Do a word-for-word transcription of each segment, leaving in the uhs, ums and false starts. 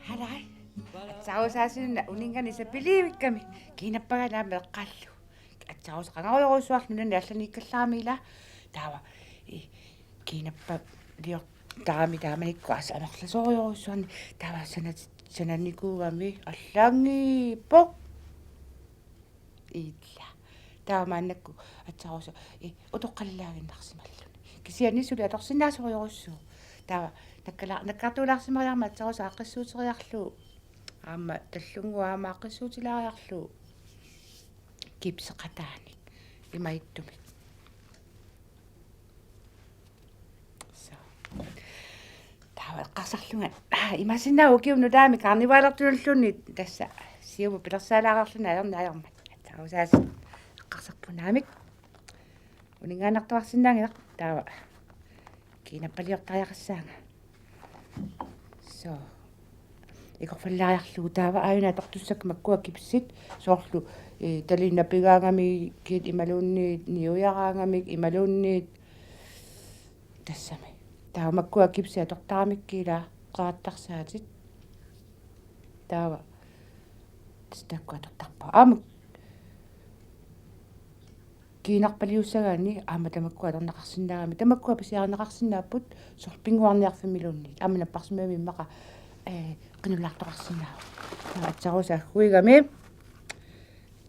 Halai. Atsarusaasinnaa uninnganik sapilivikkami kiinappagaana aamma eqqaallugu. Atsarusoq qangarujorujussuarlu nunani allaniikkallarami ila. Taava i kiinappaliortarami taamanikkut assut amerlasoorujussuarnik taava sanat-, sananikuugami allagiippoq. Ila. Taava maannakkut atsarusoq i utoqqalilaaginnarsimalluni. Kisianni suli atorsinnaasorujorujussuuvoq. Taava nakkala-, nakkaartuulaarsimariarmat atsarusoq aaqqissuuteriarlugu. Aamma tallunnguaq aamma aaqqissuutilaariarlugu. Kipseqataanik. Imaattumik. So. Taava eqqarsarlunga. Aa, imaassinnaavoq ukiup nutaami karnivalertunulluunniit tassa siumut pilersaalaarluni ajornarmat. Atsarusaasiit eqqarsarpunga naamik. Uninngaannartuarsinnaanngilaq taava. Kiinappaliortariaqassaanga. So. Ikorfallaariarlugu taava aajuna atortussakka makkua kipsit soorlu, eh, talinnapigaagamik imaluunniit niujaraangamik imaluunniit tassami. Taava makkua kipsit atortaramikkit ila qeqattarsaatit. Taava tassa taakku atortarpara. Aamma kiinarpaliussagaanni aamma tamakkua atorneqarsinnaagami. Tamakkua pisiarineqarsinnaapput soorlu pinnguarniarfimmiluunniit. Aamma napparsimmavimmi immaqa, eh, qinulaartoqarsinnaavoq. Taava atsarusoq agguigami.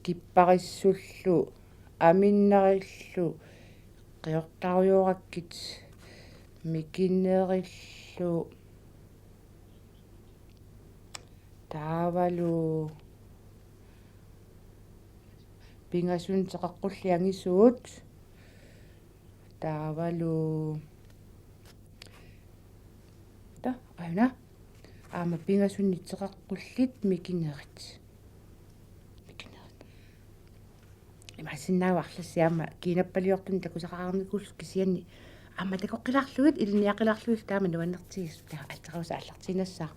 Kipparissullu, aminnerillu, qiortarujoorakkit, mikinerillu, taavalu pingasunik teqeqqullit angisuut, taavalu ta, aajuna. Aamma pingasunik teqeqqullit mikinerit. Mikinerit. Imaassinnaavoq arlassi aamma kiinappaliortunik takusaqarnikuullutik kisianni aamma takoqqilaarlugit, ilinniaqqilaarlugit taama nuannertigisut taava atsarusoq aallartiinnassaaq.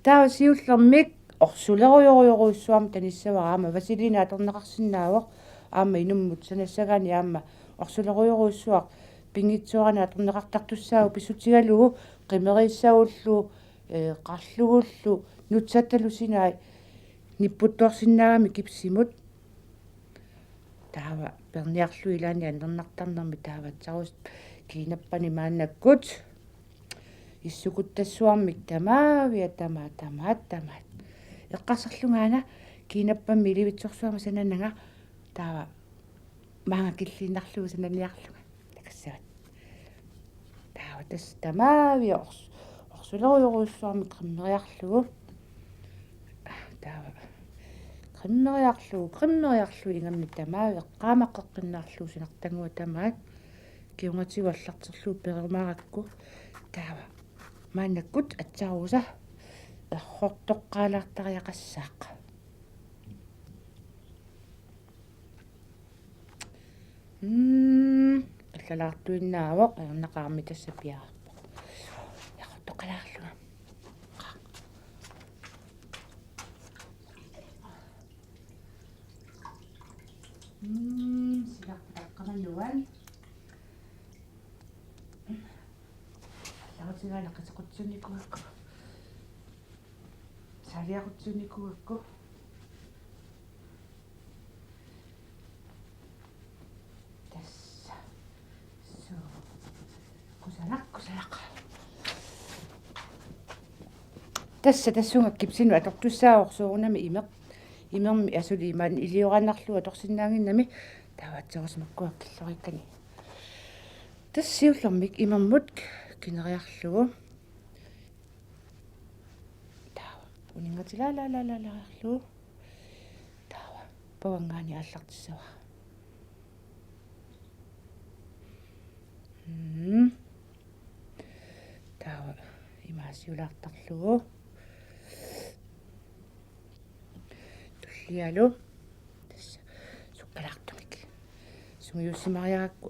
Taava siullermik orsulerujorujussuarmik tanissavara aamma vaseliina atorneqarsinnaavoq aamma inummut sanassagaanni aamma orsulerujorujussuaq pinngitsoorani atorneqartartussaavoq pissutigalugu qimeriissagullu, eh, qarlugullu nutsattalu sinai nipputtoorsinnaagami kipsimut. Taava peerniarlugu ilaanni annernartarnermi taava atsarusoq kiinappanik maannakkut issukuttassuarmik tamaavia tamaat tamaat tamaat. Eqqarsarlungaana kiinappammi ilivitsorsuarmik sanananga taava maanga killiinnarlugu sananiarlunga. Takassavat. Taava tassa tamaavia ors-, orsulerujorujussuarmik qimmeriarlugu. Taava qimmeriarlugu, qimmeriarlugu ingammik tamaavia eqqaamaqeqqinnaarlugu sinartanngua tamaat. Kingornatigut allarterlugu perumarakku. Taava maannakkut atsarusoq errortoqqaalaartariaqassaaq. Mm, allalaartuinnaavoq, ajornaqaarmi tassa piareerpoq. Errortoqqalaarlunga. Mm, silarput aqqamanuan. Allarutigaana qitequtsunnikuugakku. Saaliaqutsunnikuugakku. Tassa. Suu. Kusanaq, kusanaq. Tassa tassunga kipsinut atortussaavoq soorunami imeq. Imermi asuli imaanni ilioraannarlugu atorsinnaannginnami taava atsarusoq makkua killoriikkani. Tassa siullermik imermut kineriarlugu. Taava uninngatilaalaalaalaallu. Taava pavanngaanniit aallartissavara. Mm. Taava imaasiulaartarlugu. Tullialu. Tassa sukkalaartumik. Sungiussimariarakku.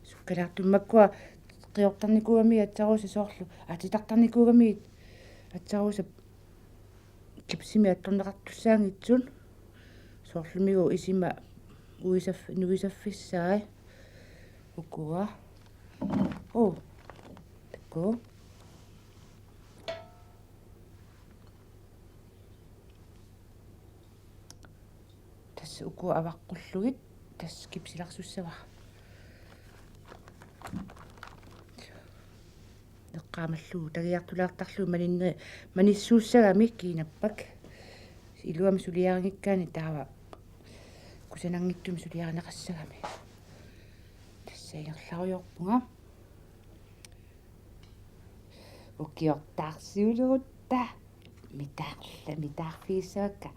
Sukkalaartumik makkua qiortarnikuugami aatsaat soorlu, aa, titartarnikuugami aatsaat gipsimik attorneqartussaanngitsut. Soorlumi isima uisaf-, nuisaffissaat. Ukua. Oo. Takuuk. Tassa ukua avaqqullugit, tassa gipsilarsussavara. Eqqaamallugu tagiartulaartarlugu maninne-, manissuussagami kiinappak. Iluamik suliarinngikkaanik taava kusananngitsumik suliarineqassagami. Tassa ingerlarujoorpunga. Ukiortaarsiulerutta. Mitaarla-, mitaarfigissavakka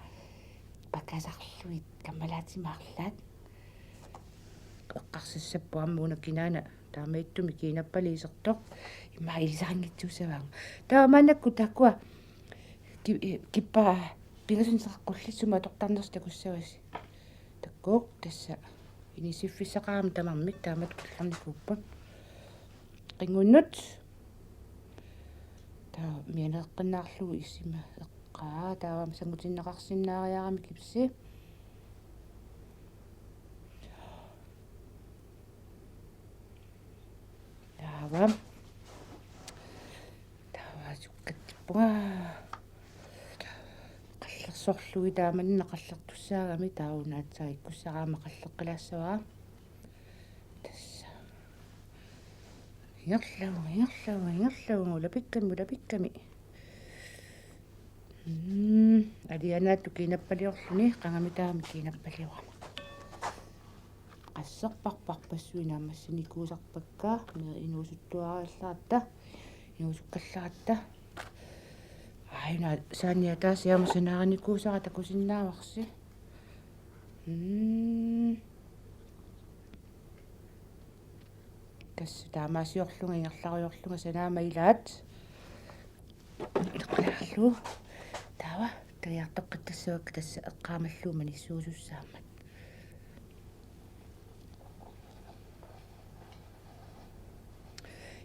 pakasarlugit kammalaatima arlaat. Eqqarsassapput aamma una kinaana taamaattumik kiinappaliisertoq. Immaqa ilisarinngitsuussavara. Taava maannakkut taakkua ki-, kippaa pingasunik seqeqqullit sumut atortarnersi takussavasi. Takuuk tassa inissiffissaqarami tamarmik taamatut qullarnikuupput. Qingunnut. Taava mianeeqqinnaarlugu isima eqqaa. Taava sanngutinneqarsinnaariarami gipsi. Taava. Taava sukkatippunga. Qallersorlugit taamanna qallertussaagami taava una aatsaat ikkussaraama qalleqqilaassavara. Tassa. Ingerlavunga, ingerlavunga, ingerlavunga, ulapikkami, ulapikkami. Mm, alianaattut kiinappaliorluni, qangami taama kiinappaliorama. Qasserparparpassuit naammassinikuusarpakka, me inuusuttuarallaratta, inuusukkallaratta. Aajuna saaniataasiama sanaarinikuusara takusinnaavarsi. Mm. Tassa taamaasiorlunga ingerlarujoorlunga sanaama ilaat. Ileqqulaarlugu. Taava tagiartoqqittussavakka tassa eqqaamallugu manissuusussaammat.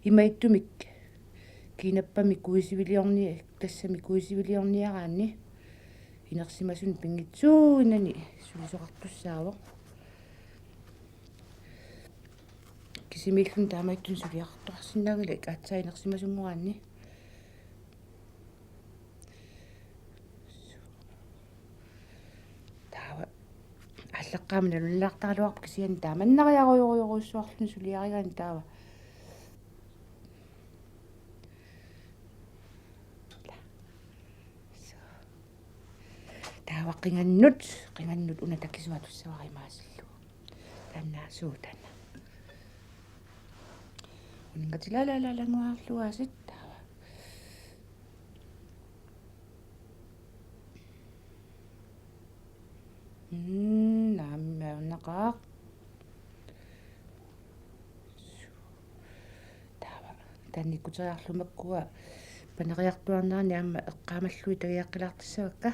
Imaattumik kiinappamik kuisiviliorni-, tassami kuisiviliorniaraanni inersimasunut pinngitsuunnani sulisoqartussaavoq. Kisimiilluni taamaattunik suliaqartoqarsinnaanngilaq aatsaat inersimasunngoraanni. Taava aallaqqaammut nalunalaartaraluarpoq kisianni taamannariarujorujorujussuarluni suliarigaanni taava. Taava qingannut, qingannut una takisuatussavara imaasillugu. Taanna suu taanna. Uninngatilaalaalaalaannguarluaasiit taava. Mm, naammi ajornaqaaq. Taava. Taanna ikkuteriarlugu makkua paneriartuarnerani aamma eqqaamallugit tagiaqqilaartissavakka.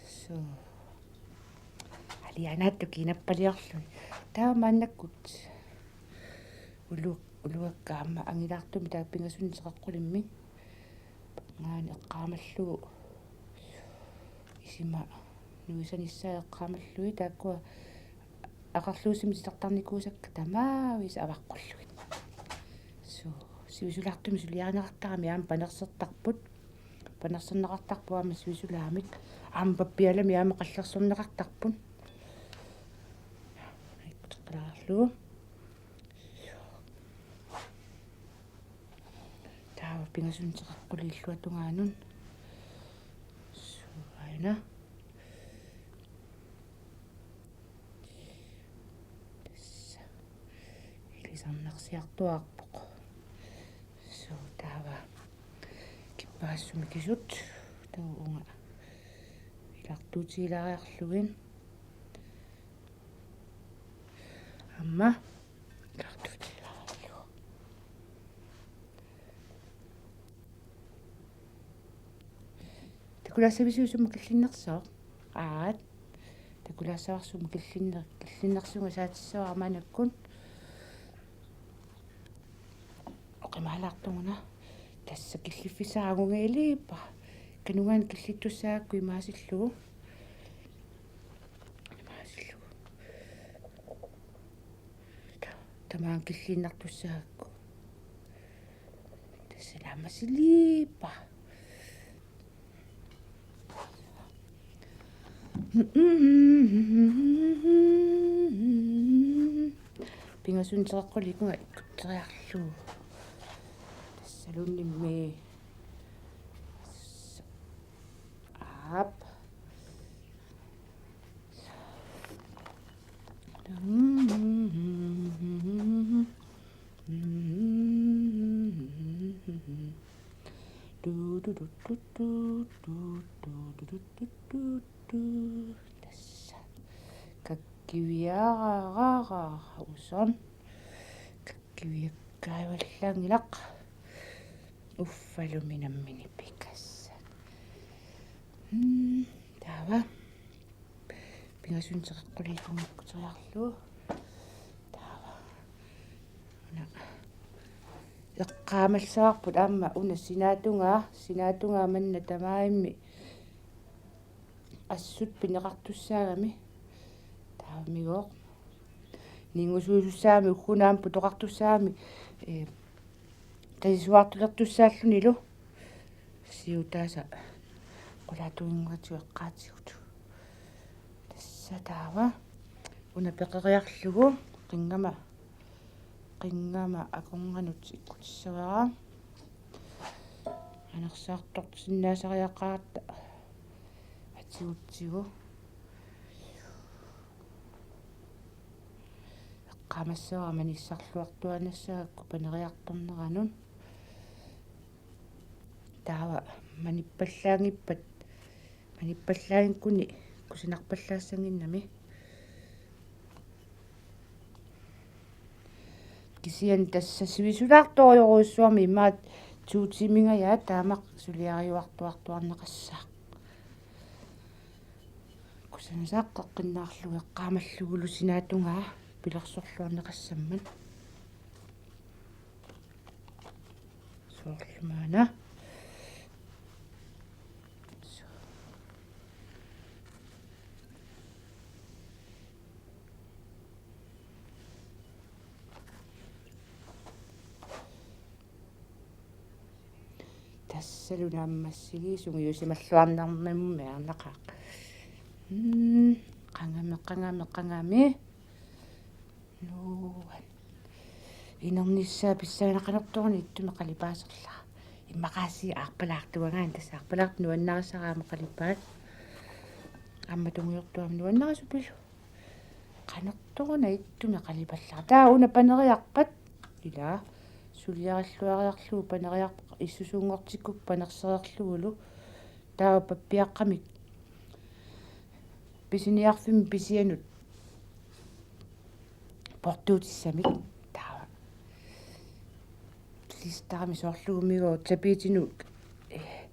Suu. Alianaattut kiinappaliorlugit. Taava maannakkut ulu-, uluakka aamma angilaartumik taava pingasunik seqeqqulimmik. Maani eqqaamallugu isima nuisanissaat eqqaamallugit taakkua aqerluusimik titartarnikuusakka tamaavisa avaqqullugit. Suu, sivisulaartumik suliarineqartarami aamma panersertarput. Panerserneqartarput aamma sivisulaamik. Aamma pappialamik aamma qallersorneqartarput. Ikkuteqqalaarlugu. Taava pingasunik seqeqqulilluatungaanut. Suu aajuna. Tassa. Ilisarnarsiartuaarpoq. Suu taava. Kippaassummik kisut. Taava uunga. Ilartuutigilaariarlugit. Aamma. Ilartuutigilaariarlugu. Takulaassavisiuk sumut killinnersoq? Aat. Takulaassavarsi sumut killinner-, killinnersugut saatissavara maannakkut. Oqimaalaartuuna. Tassa killiffissaq anguniiliippara. Kanungaani killittussaagakku imaasillugu. Imaasillugu. Ta-, tamaanga killiinnartussaagakku. Tassa naammassiliippara. Pingasunik teqeqquliikunga ikkutseriarlugu. Tassaluunniimmi. Aap. Tassa. Kakkiviarara uson. Kakkiviakkaajallanngilara. Uffalumi nammineq pikassa. Mm, taava. Pingasunik teqeqquliikunga ikkuteriarlugu. Taava. Una. Eqqaamassavarput aamma una sinaatungaa, sinaatungaa manna tamaasa assut pineqartussaagami. Taavamigooq. Ninngusuusussaagami, ugguuna aamma putoqartussaagami. Ee, tasisuartulertussaallunilu. Siutaasa qulaatuinngatigut eqqaatigut. Tassa taava. Una peqeriarlugu. Qingama. Qingama akornanut ikkutissavara. Anersaartorsinnaasariaqaratta atigutsigu. Eqqaamassavara manissarluartuaannassagakku paneriartorneranut. Taava manippallaanngippat, manippallaanngikkunik kusanarpallaassannginnami. Kisianni tassa sivisulaartorujorujussuarmik imaattoq to tiimingajaat taama suliariuartuartuarneqassaaq. Kusanasaaqqeqqinnaarlugu eqqaamallugulu sinaatungaa pilersorluarneqassammat. Soorlu maanna. Tassalu naammassigisunga juusimalluarnarnermummi arnaqaaq. Mm, qangami, qangami, qangami. Nuan. Inernissaa pissanganaq qanortoq una ittumik qalipaaserlara. Immaqaasiit aarpalaartuagaanni tassa aarpalaartoq nuannarissara aamma qalipaat. Aamma tungujortoq aamma nuannarisupilu. Qanortoq una ittumik qalipallara. Taava una paneriarpat. Ila. Suliarilluariarlugu paneriarpat issusunngortikkukku panersereerlugulu. Taava pappiaqqamik. Pisiniarfimmi pisianut. Portuutissamik. Taava. Klisterimi soorlugumigooq tapiitinut. Eh,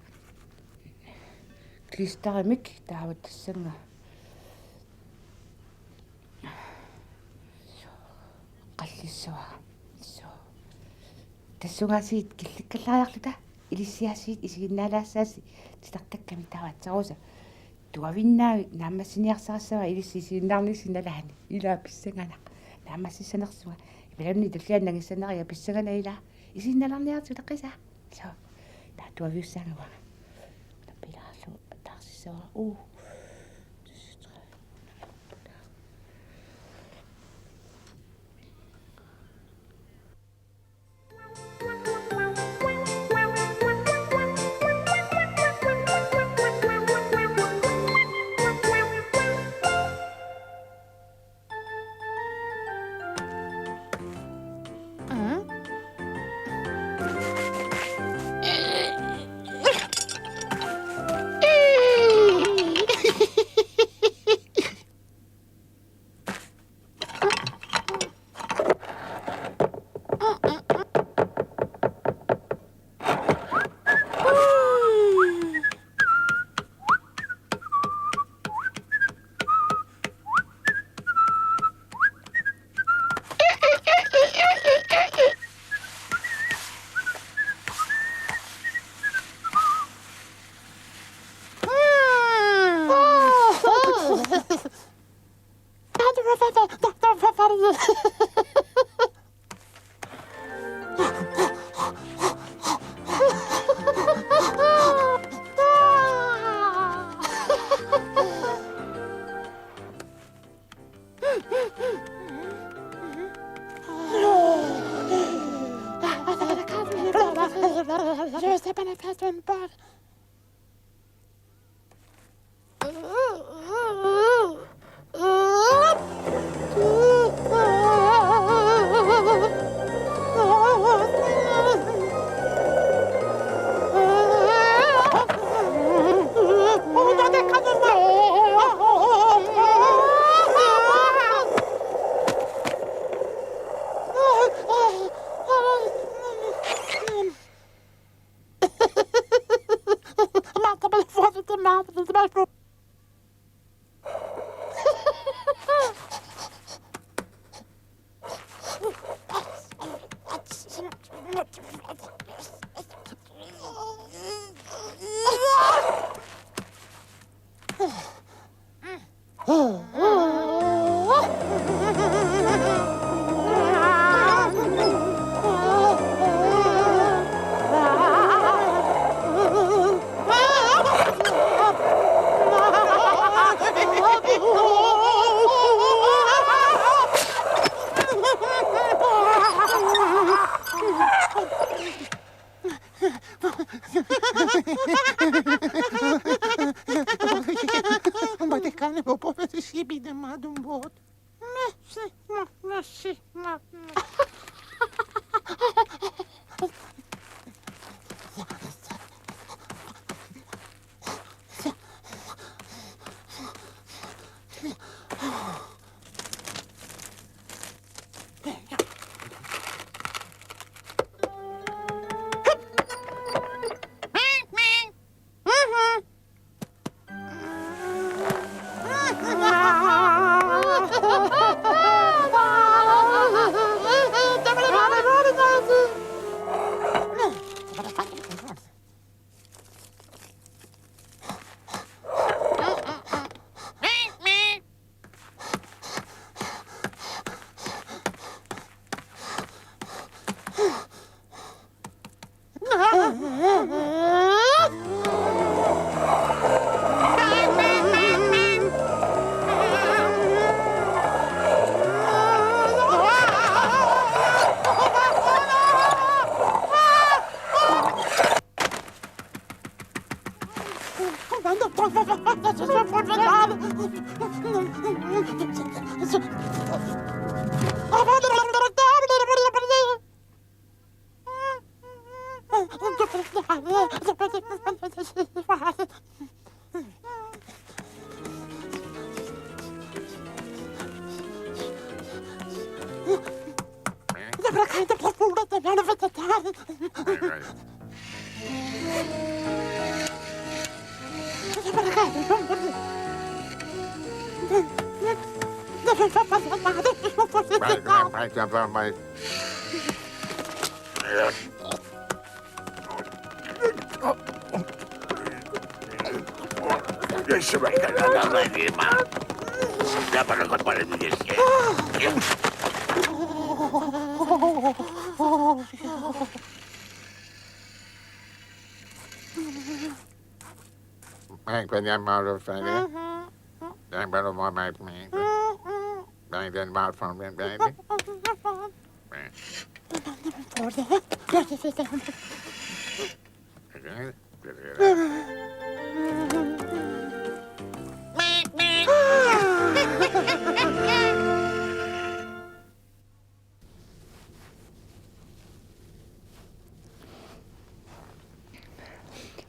klisterimik taava tassannga. Qallissavara. Soo. Tassungaasiit killikkallariarluta. Ilissiaasiit isiginnaalaassaasi titartakkami taava atserusa. Tuavinnaavik naammassiniarsarissavara ilissi isiginnaarnissi nalaani. Ila pissanganaq. Naammassissanersunga. Imaluunniit tulliani nangissaneriga pissanganaq ila. Isiginnaalarniartigu taqqisa. Soo. Taava tuaviussaanga uanga. Tapilaarlu taarsissavara. Uu. Benefit and bad.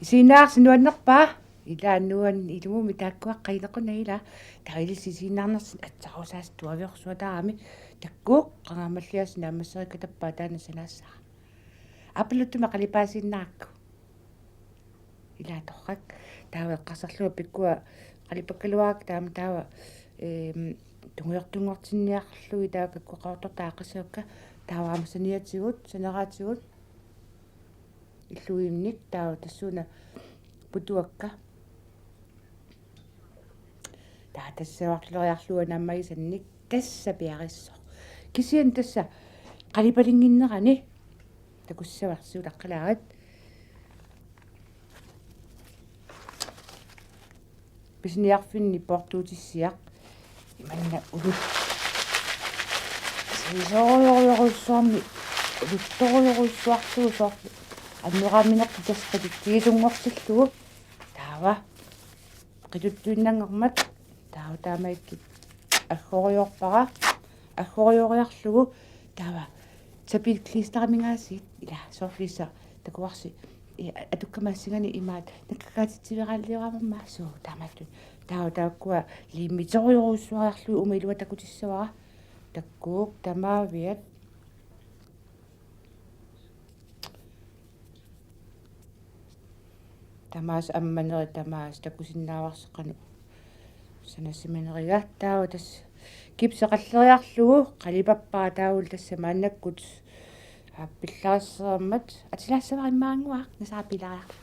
Isiginnaarsi nuannerpa? Ila nuan ilumut taakkua qinequnaq ila. Taava ilissi isiginnaarnersi atsaarusaasa tuaviorsuataarami. Takuuk qangaammalliaasiit naammassereerikka tappaa taanna sanaassara. Aappaluttumi qalipaasiinnarakku. Ila torrak. Taava eqqarsarlunga pikkua qalipakkaluarakku taama taava, ehm, tungujortunngortinniarlugit taava kakkuqqaartortaa aaqqissuakka. Taava aamma saniatigut, saneraatigut. Illuiinnik taava tassuuna putuakka. Taava tassaarloriarlunga naammagisannik tassa piareersoq. Kisianni tassa qalipalinnginnerani takussavara siulleq qalaarit. Pisiniarfinni poortuutissiaq. Imanna ulut. Sisorujorujussuarni. Uluttorujorujussuarlugu soorlu. annoraamineq tassa qituttuisunngortillugu. Taava qituttuinnanngormat taava taamaakkit aggoriorpara. Aggorioriarlugu taava tapikkliistaaminngaasiit ila soorlu tassa takuarsi i-, atukkama assinganik imaat nakkakaatitsiveeraalliorama suu taamaattut. Taava taakkua liimmitorujorujussuariarlugit uuma ilua takutissavara. Taakku tamaaviat. Tamaasa ammaneri tamaasa takusinnaavarsi qanoq sanassimaneriga. Taava tassa kipseqalleriarlugu qalipappara taavalu tassa maannakkut aappillarissarmat atilaassavara immaannguaq nasaapilariarlugu.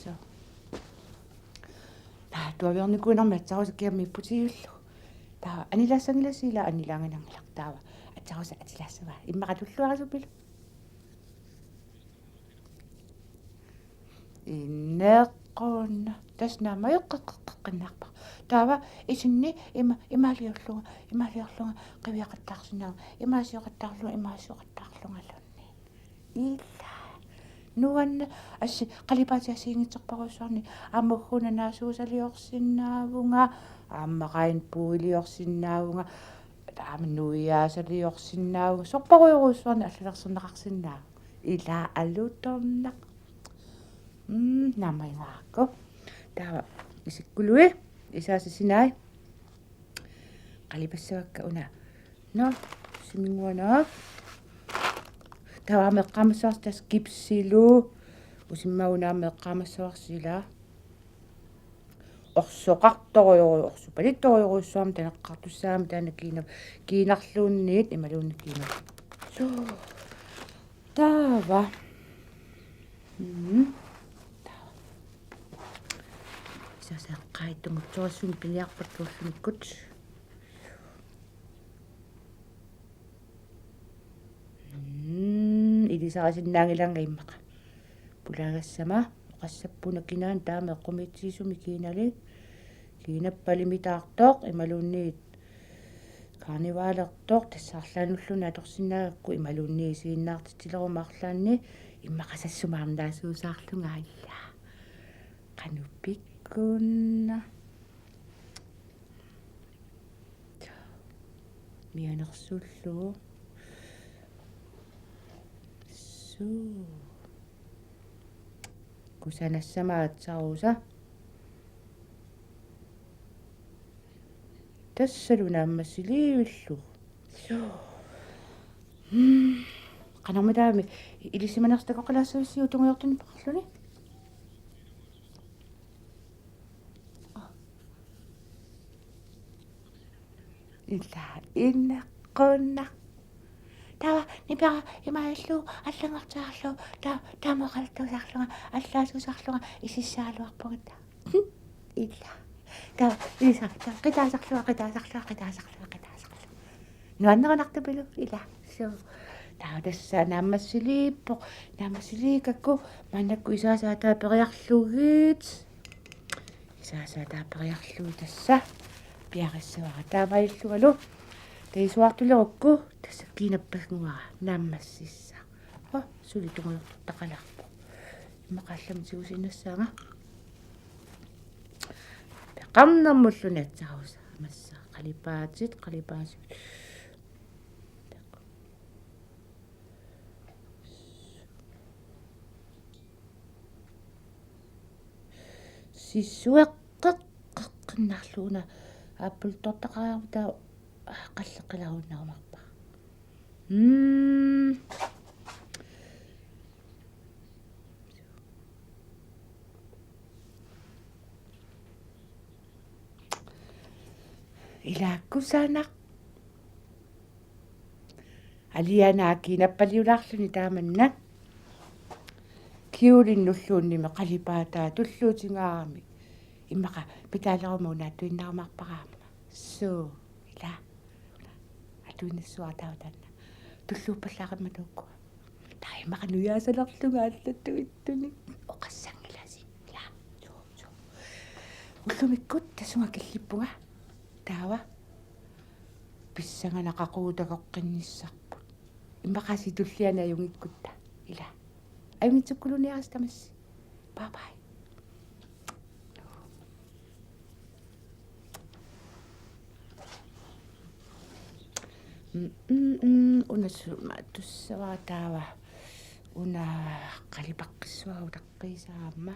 Suu. Taava tuaviornikuunermi aatsaat kiammiipputiillu. Taava anilaassanngilassi ila anilaangananngilaq taava aatsaat atilaassavara immaqa tulluarisupilu. Ineqqunna. Tassa naammajoqqeqqeqqinnaarpara. Taava isinni ima-, imaaliorlunga, imaaliorlunga qiviaqattaarsinnaavunga, imaasioqattaarlunga, imaasioqattaarlungaluunniit. Ila. Nuann-, assi, qalipaatit assigiinngitsorpassuarnik aamma ugguuna naasuusaliorsinnaavunga, aamma regnbueliorsinnaavunga, taava nuiaasaliorsinnaavunga, sorparujorujussuarnik allalersorneqarsinnaavunga. Ila alutornaq. Mm, naammaginngarakku. Taava isikkului, isaasa sinai. Qalipassavakka una. Nå, siminnguanaq. Taava aamma eqqaamassavarsi tassa kipsilu. Usimma una aamma eqqaamassavarsi ila. Orsoqartorujoru-, orsupalittorujorujussuarmik taneqqartussaagami taanna kiina-, kiinarluunniit imaluunniit kiina-. Suu. Taava. Mm. Taava. Isaasa eqqaat tungutsoorsunik piniarpakka ullumikkut. Mm, ilisarisinnaanngilarpara immaqa. Pulaagassama, oqassapput una kinaana taama eqqumiitsigisumik kiinali. Kiinappalimitaartoq, imaluunniit karnivalertoq, tassa arlaannulluunniit atorsinnaagakku, imaluunniit isiginnaartitsileruma arlaanni, immaqa sassuma arnaasuusaarlunga ila. Qanoq pikkunna. Mianersuullugu. Suu. Kusanassama aatsarusa. Tassalu naammassiliivillugu. Suu. Mm. Qanormitaami ilisimanersoq takoqqilaassavisiuk tungujortunik peqarluni? Ila ineqqunnaq. Taava nipera imaallu allanngortigaarlu ta-, taama oqaluttuusarlunga allaasuusarlunga isissagaluarpunga taava. Ila. Taava ilisa taava qitaasarlunga, qitaasarlunga, qitaasarlunga, qitaasarlunga. Nuannerunartupilu ila. Suu. Taava tassa naammassiliippoq. Naammassiliikkakku maannakkut isaasa taava periarlugit. Isaasa taava periarlugit tassa piarissavara taamaalillungalu. Taisuartulerukku tassa kiinappannguara naammassissaq. Ho, suli tungujortortaqalaarpoq. Immaqa allamut tigusiinnassaanga. Peqarnermullu aatsarusa. Massa qalipaatit, qalipaatit. Sissueqqeqqeqqinnarluuna aappaluttortaqariarmata qalleqqilarunnaarumaarpara. Mm. Ila kusanaq. Alianaa kiinappaliulaarluni taamannak. Kjolinnulluunniimmi qalipaataa tulluutigaarami. Immaqa pitaaleruma una atuinnaarumaarpara aamma. Suu, ila. Atuinnassuara taava taanna. Tulluuppallaaqimmat uku. Taava immaqa nuiaasalerlunga allattuittunik. Oqassanngilasi. Ila. Suu, suu. Ullumikkut tassunga killippunga. Taava. Pissanganaq qaqugu takoqqinnissarput. Immaqa tulliani ajunngikkuttaaq. Ila. Ajunngitsukkuluniarisi tamassi. Bye bye. Mm, mm, mm. Una sumaqartussavara taava. Una qalipaqqissuara utaqqiisaama.